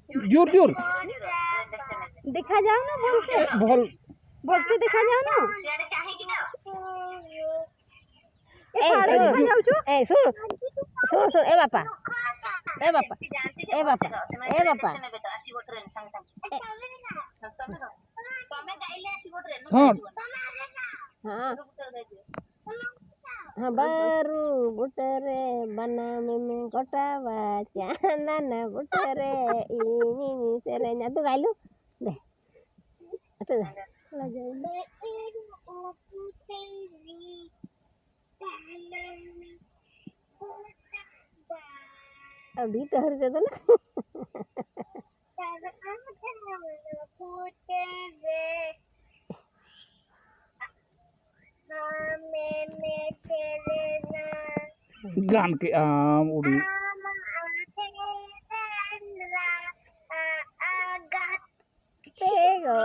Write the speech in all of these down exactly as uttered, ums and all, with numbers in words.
ଜୋର, ଜୋର। ଦେଖାଯାଉନି ଭଲସେ। ଭଲ। ଭଲସେ ଦେଖାଯାଉନି। ଏ, ଏ, ଫାଷ୍ଟ ଶୁଣ। ଦେଖାଯାଉଛୁ। ଏ, ଶୁଣ। ଶୁଣ, ଶୁଣ। ଏ ବାପା। ଏ ବାପା। ଏ ବାପା। ଏ ବାପା। ହଁ। ହଁ। ᱦᱮᱸ, ᱵᱟᱹᱨᱩ ᱵᱩᱴᱟᱹᱨᱮ ᱵᱟᱱᱟᱢᱮᱢ ᱠᱚᱴᱟᱣᱟ, ᱪᱟᱸᱫᱟᱱᱟ ᱵᱩᱴᱟᱹᱨᱮ ᱤᱧᱤᱧ ᱥᱮᱨᱮᱧᱟ᱾ ᱟᱹᱛᱩ ᱜᱟᱭᱞᱩ᱾ ᱫᱮ᱾ ᱟᱹᱛᱩ ᱜᱟᱭ᱾ ᱟᱹᱰᱤ ᱴᱟᱹᱦᱟᱹᱨ ᱠᱟᱫᱟ ᱱᱟ᱾ ᱜᱟᱱ ᱠᱮᱜ ᱟᱢ ᱩᱰᱤ᱾ ᱛᱮᱜᱚ᱾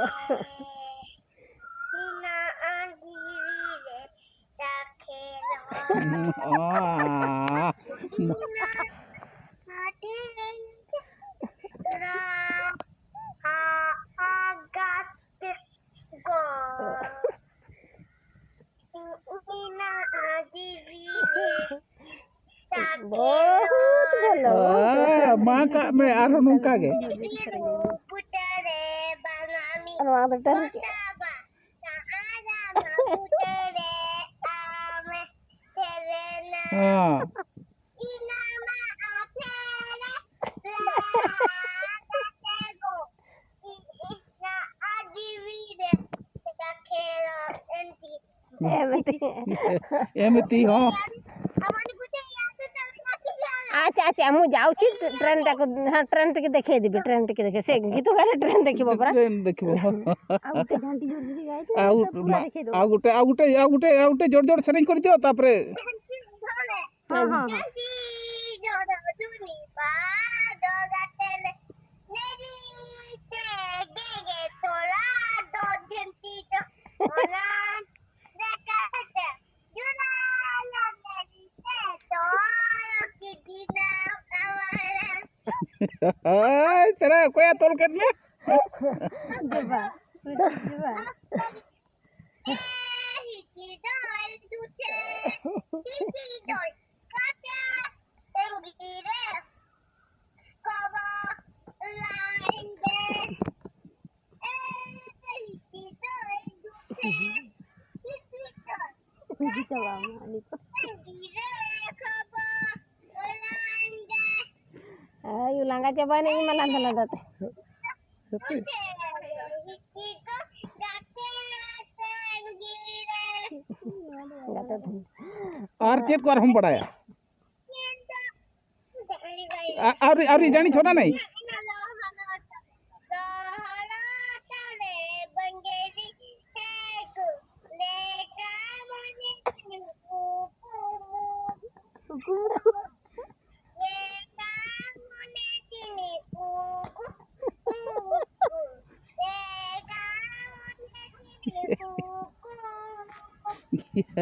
ᱵᱚᱦᱩᱛ ᱵᱷᱟᱞᱚ᱾ ᱦᱮᱸ, ᱢᱟ ᱠᱟᱜ ᱢᱮ ᱟᱨᱦᱚᱸ ᱱᱚᱝᱠᱟ ᱜᱮ᱾ ᱱᱚᱣᱟ ᱫᱚ ᱴᱟᱨᱤ ᱠᱮᱜᱼᱟ᱾ ᱦᱮᱸ᱾ ଏମିତି। ଏମିତି, ହଁ। ଆଚ୍ଛା, ଆଚ୍ଛା, ମୁଁ ଯାଉଛି, ଟ୍ରେନଟାକୁ, ହଁ, ଟ୍ରେନ ଟିକେ ଦେଖେଇ ଦେବି, ଟ୍ରେନ ଟିକେ ଦେଖେଇ। ସେ ଗୀତ ଗାଇଲେ ଟ୍ରେନ ଦେଖିବ ପରା। ଟ୍ରେନ ଦେଖିବ। ଆଉ ଗୋଟେ ଝାଣ୍ଟି ଝୁରି ଝୁରି ଗାଇଥିବ, ଆଉ, ତ ପୁରା ନା, ଦେଖେଇ ଦବ। ଆଉ ଗୋଟେ, ଆଉ ଗୋଟେ, ଆଉ ଗୋଟେ, ଆଉ ଗୋଟେ ଜୋର ଜୋର ସେରେᱧ କରିଦିଅ, ତାପରେ। ହଁ, ହଁ, ହଁ। ᱦᱳᱭ, ᱪᱮᱬᱮ ᱚᱠᱚᱭᱮ ᱛᱚᱞ ᱠᱮᱫ ᱢᱮᱭᱟ? ᱡᱚᱵᱟ᱾ ᱡᱚᱵᱟ᱾ ᱤᱫᱤ ᱪᱟᱵᱟᱜ ᱢᱟ ᱩᱱᱤ ᱠᱚ᱾ ᱟᱭ, ᱞᱟᱸᱜᱟ ᱪᱟᱵᱟᱭᱮᱱᱟ ᱤᱧ ᱢᱟ ᱞᱟᱸᱫᱟ ᱞᱟᱸᱫᱟ ᱛᱮ᱾ ᱜᱟᱛᱮ ᱫᱷᱩᱢ᱾ ᱟᱨ ᱪᱮᱫ ᱠᱚ ᱟᱨᱦᱚᱸᱢ ᱵᱟᱲᱟᱭᱟ? ᱟ-, ᱟᱹᱣᱨᱤ, ᱟᱹᱣᱨᱤ ᱡᱟᱹᱱᱤᱡ ᱪᱷᱚᱴᱟ ᱱᱟᱭ᱾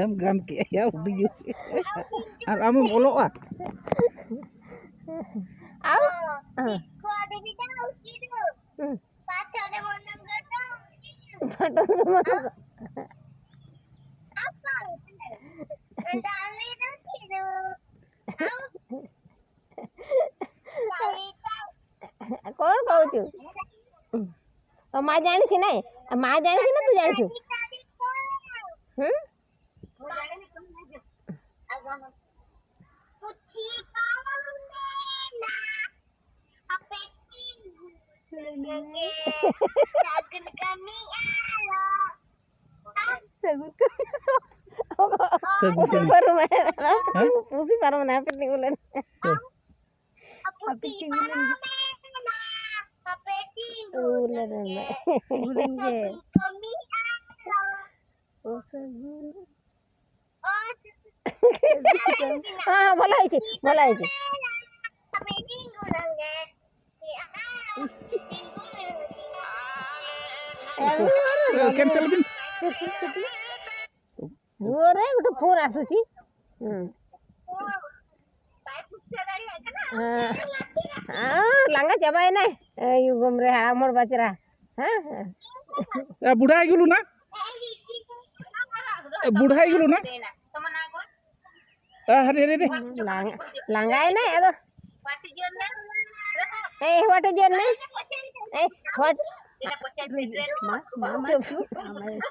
ᱮᱢ ᱜᱟᱱ ᱠᱮᱜᱼᱟ ᱭᱟ, ᱟᱹᱰᱤ ᱡᱳᱨ᱾ ᱟᱨ ᱟᱢᱮᱢ ᱚᱞᱚᱜᱼᱟ? ᱟᱢ? ᱦᱮᱸ᱾ ᱯᱟᱴᱟ ᱫᱚ ᱵᱟᱝ᱾ କଣ କହୁଛୁ? ଆଉ ମା ଜାଣିଛି ନାଇଁ? ଆଉ ମା ଜାଣିଛି ନା ତୁ ଜାଣିଛୁ? ହୁଁ? ᱥᱟᱹᱜᱩᱱ ᱠᱟᱹᱢᱤ᱾ ᱥᱟᱹᱜᱩᱱ ᱯᱩᱥᱤ ᱠᱟᱹᱢᱤ᱾ ᱯᱟᱨᱚᱢ ᱮᱱᱟ᱾ ᱦᱮᱸ? ᱯᱩᱥᱤ ᱯᱟᱨᱚᱢ ᱮᱱᱟ, ᱦᱟᱯᱮ ᱛᱤᱸᱜᱩ ᱞᱮᱱ᱾ ᱦᱮᱸ᱾ ᱦᱟᱯᱮ ᱛᱤᱸᱜᱩ ᱞᱮᱱ᱾ ᱛᱤᱸᱜᱩ ᱞᱮᱱ ᱢᱮ᱾ ᱛᱤᱸᱜᱩ ᱞᱮᱱ ᱜᱮ᱾ ᱚ ᱥᱟᱹᱜᱩᱱ᱾ ᱦᱮᱸ, ᱦᱮᱸ, ᱵᱷᱚᱞᱟ ହେଇଛି, ᱵᱷᱚᱞᱟ ହେଇଛି। କ୍ୟାନସେଲ ବି। ପୁଅରେ ଗୋଟେ ଫୋନ ଆସୁଛି। ହୁଁ। ହଁ। ᱞᱟᱸᱜᱟ ᱪᱟᱵᱟᱭᱮᱱᱟᱭ᱾ ᱮᱭ ᱜᱚᱢᱨᱮ ᱦᱟᱲᱟᱢ ᱦᱚᱲ ᱵᱟᱪᱨᱟ᱾ ᱦᱮᱸ, ᱦᱮᱸ᱾ ᱮ, ᱵᱩᱰᱷᱟᱭ ᱜᱩᱞᱩ ᱱᱟ᱾ ᱮ, ᱵᱩᱰᱷᱟᱭ ᱜᱩᱞᱩ ᱱᱟ᱾ ᱮ, ᱦᱟᱹᱨᱤ, ᱦᱟᱹᱨᱤ, ᱦᱟᱹᱨᱤ᱾ ᱞᱟᱸᱜᱟ, ᱞᱟᱸᱜᱟᱭᱮᱱᱟᱭ ᱟᱫᱚ᱾ Hey, what is your name? Hey, what?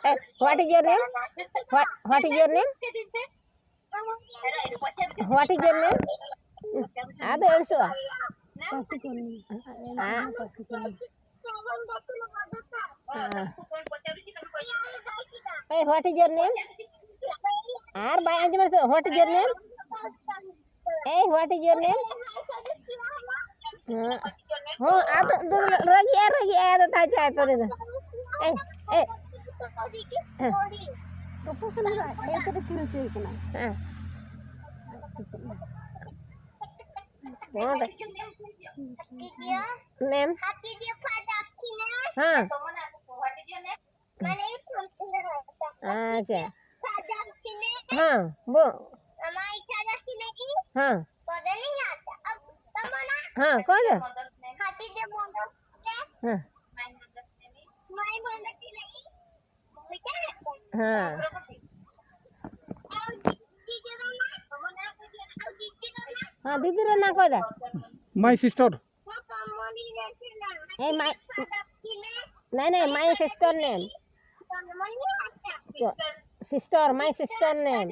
Hey, what is your name? What, what is your name? What is your name? ᱟᱫᱚ ᱟᱹᱲᱤᱥᱚᱜᱼᱟ᱾ ᱦᱮᱸ᱾ Hey, what is your name? ᱟᱨ ᱵᱟᱭ ᱟᱸᱡᱚᱢᱟ ᱥᱮ, what is your name? Hey, what is your name? ᱦᱮᱸ᱾ ᱦᱚᱸ, ᱟᱫᱚ ᱫᱚ ᱨᱟᱹᱜᱤᱜᱼᱟ, ᱨᱟᱹᱜᱤᱜᱼᱟ, ᱟᱫᱚ ᱛᱟᱦᱮᱸ ᱪᱟᱭ ᱯᱚᱨᱮ ᱫᱚ᱾ ᱮᱭ, ᱮᱭ᱾ ᱦᱮᱸ᱾ ᱛᱩᱯᱩ ᱥᱩᱱᱩᱢ ᱫᱚ ᱟᱡ ᱟᱭᱳ ᱛᱮᱫᱚ ᱠᱤᱱ ᱚᱪᱚᱭᱮ ᱠᱟᱱᱟ᱾ ᱦᱮᱸ᱾ ᱦᱮᱸ᱾ ᱱᱮᱢ᱾ ᱦᱮᱸ᱾ ᱟᱪᱪᱷᱟ᱾ ᱦᱮᱸ, ᱵᱚ-, ᱦᱮᱸ᱾ ᱦᱮᱸ, ᱚᱠᱚᱭ ᱫᱚ? ᱦᱮᱸ᱾ ᱦᱮᱸ᱾ ᱦᱮᱸ, ᱫᱤᱫᱤ ᱨᱮᱱ ᱚᱠᱚᱭ ᱫᱚ? My sister. Hey, my, नहीं, नहीं, my sister name. Sister, my sister name.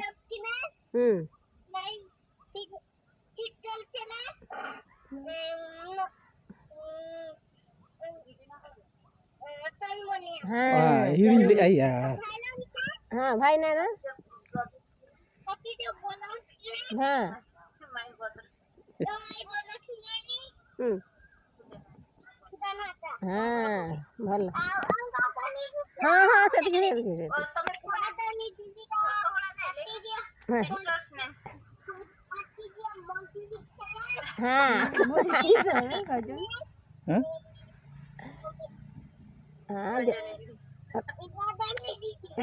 Hmm. हाँ। हाँ, हिड़ी ले आया। हाँ, भाई नैना। हाँ। हम्म। हाँ, भल। हाँ, हाँ, से देखिए, देखिए, देखिए। हाँ। हाँ। हाँ? हाँ, दे-,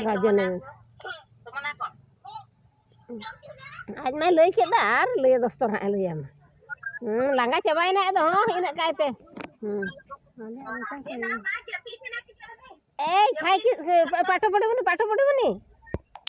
ᱨᱟᱡᱚᱱᱤ᱾ ᱟᱡ ᱢᱟᱭ ᱞᱟᱹᱭ ᱠᱮᱫ ᱫᱚ, ᱟᱨ ᱞᱟᱹᱭ ᱫᱚᱥᱛᱚᱨ ᱦᱟᱸᱜ ᱮ ᱞᱟᱹᱭᱟᱢᱟ᱾ ᱦᱩᱸ, ᱞᱟᱸᱜᱟ ᱪᱟᱵᱟᱭᱮᱱᱟ ᱟᱫᱚ, ᱦᱚᱸ, ᱤᱱᱟᱹᱜ ᱠᱟᱭ ᱯᱮ᱾ ᱦᱩᱸ᱾ ᱮᱭ, ᱠᱷᱟᱭ ᱠᱤ, ᱯᱟᱴᱷᱚ ᱯᱚᱲᱤᱵᱩᱱᱤ, ᱯᱟᱴᱷᱚ ᱯᱚᱲᱤᱵᱩᱱᱤ᱾